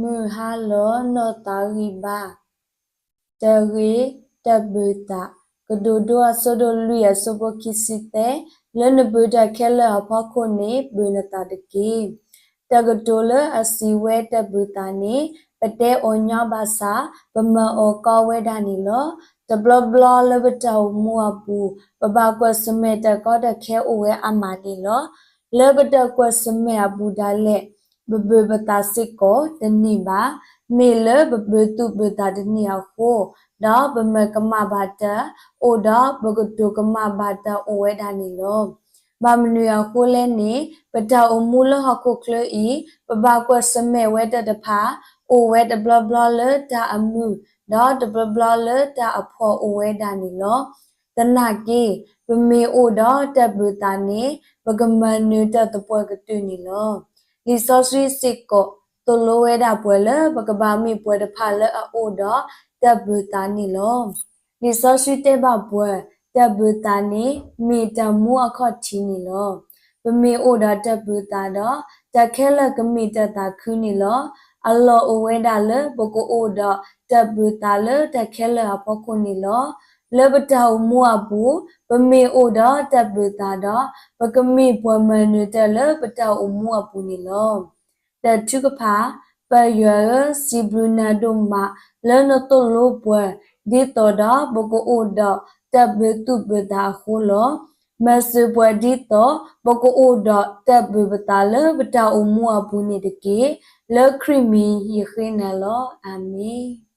မုၢ်ဟါလီၤနီၢ်သးဂံၢ်ဘါ, တၢ်ဂ့ၢ်, တၢ်ဘုၣ်သး, ကတိၤဒိအဆၢဒိၣ်လွံၢ်အဆၢဖိခံဆံသၢ, လၢနဘုၣ်တၢ်ခဲလၢာ်အဖီခိၣ်န့ၣ် ဘုၣ်နသးတက့ၢ်. တၢ်ကတိၤလၢအစံးဝဲတၢ်ဘုၣ်သးန့ၣ် ပတဲအီၤညီဘၣ်ဆၣ် ပမၤအီၤကီဝဲဒၣ်န့ၣ်လီၤ. တဘျီဘျီလၢပတၢ်အိၣ်မူအပူၤ ပဘၣ်ကွၢ်ဆၢၣ်မဲာ်တၢ်ကီတၢ်ခဲအိၣ်ဝဲအါမးန့ၣ်လီၤ. လၢပတၢ်ကွၢ်ဆၢၣ်မဲာ်အပူၤဒၣ်လဲာ် ပဘုၣ်ပသးစ့ၢ်ကီးတန့ၢ်ဘၣ်. မ့ၢ်လၢပဘုၣ်သူၣ်ဘုၣ်သးတန့ၢ်အဃိ, ဒီးပမၤကမၣ်ဘၣ်တၢ်အိၣ်ဒီး ပကတိၤကမၣ်ဘၣ်တၢ်အိၣ်ဝဲဒၣ်န့ၣ်လီၤ. ဘၣ်မနုၤအဃိလဲၣ်န့ၣ် ပတၢ်အိၣ်မူလၢဟီၣ်ခိၣ်ချၢအံၤ ပဘၣ်ကွၢ်ဆၢၣ်မဲာ်ဝဲတၢ်တဖၣ် အိၣ်ဝဲတဘျီဘျီလၢတၢ်အမုာ်, ဒီးတဘျီဘျီလၢတၢ်အဖှီၣ်အိၣ်ဝဲဒၣ်န့ၣ်လီၤ. သနာ်က့ ပမ့ၢ်အိၣ်ဒီးတၢ်ဘုၣ်သးန့ၣ် ပကမၤနၢၤတၢ်သပှၢ်ကတၢၢ်န့ၣ်လီၤ. လံာ်စီဆှံစ့ၢ်ကီး သိၣ်လိဝဲဒၣ်ပှၤလၢ ပကဘၣ်မ့ၢ်ပှၤတဖၣ်လၢအအိၣ်ဒီးတၢ်ဘုၣ်သးန့ၣ်လီၤ. လံာ်စီဆှံတဲဘၣ်ပှၤ, တၢ်ဘုၣ်သးန့ၣ် မ့ၢ်တၢ်မူအခီၣ်ထံးန့ၣ်လီၤ. ပမ့ၢ်အိၣ်ဒီးတၢ်ဘုၣ်သးဒီး တၢ်ခဲလၢာ်ကမ့ၢ်တၢ်သးခုန့ၣ်လီၤ. အလီၢ်အိၣ်ဝဲဒၣ်လၢ ပကအိၣ်ဒီးတၢ်ဘုၣ်သးလၢတၢ်ခဲလၢာ်အဖီခိၣ်န့ၣ်လီၤ. လၢပတၢ်အိၣ်မူအပူၤ ပမ့ၢ်အိၣ်ဒီးတၢ်ဘုၣ်သးဒီး ပကမ့ၢ်ပှၤမၤနၢၤတၢ်လၢပတၢ်အိၣ်မူအပူၤန့ၣ်လီၤ. တၢ်ထုကဖၣ်, ပၢ်ယွၤဧၢ, စံးဘျုးနၤဒိၣ်မး လၢနသိၣ်လိပှၤ ဒ်သိးဒီးပကအိၣ်ဒီးတၢ်ဘုၣ်သူၣ်ဘုၣ်သးအဃိလီၤ. မၤစၢၤပှၤဒ်သိး ပကအိၣ်ဒီးတၢ်ဘုၣ်ပသးလၢပတၢ်အိၣ်မူအပူၤန့ၣ်တက့ၢ်. လၢခရံာ်မံၤယဃ့နၤလီၤ. အၤမ့ၣ်.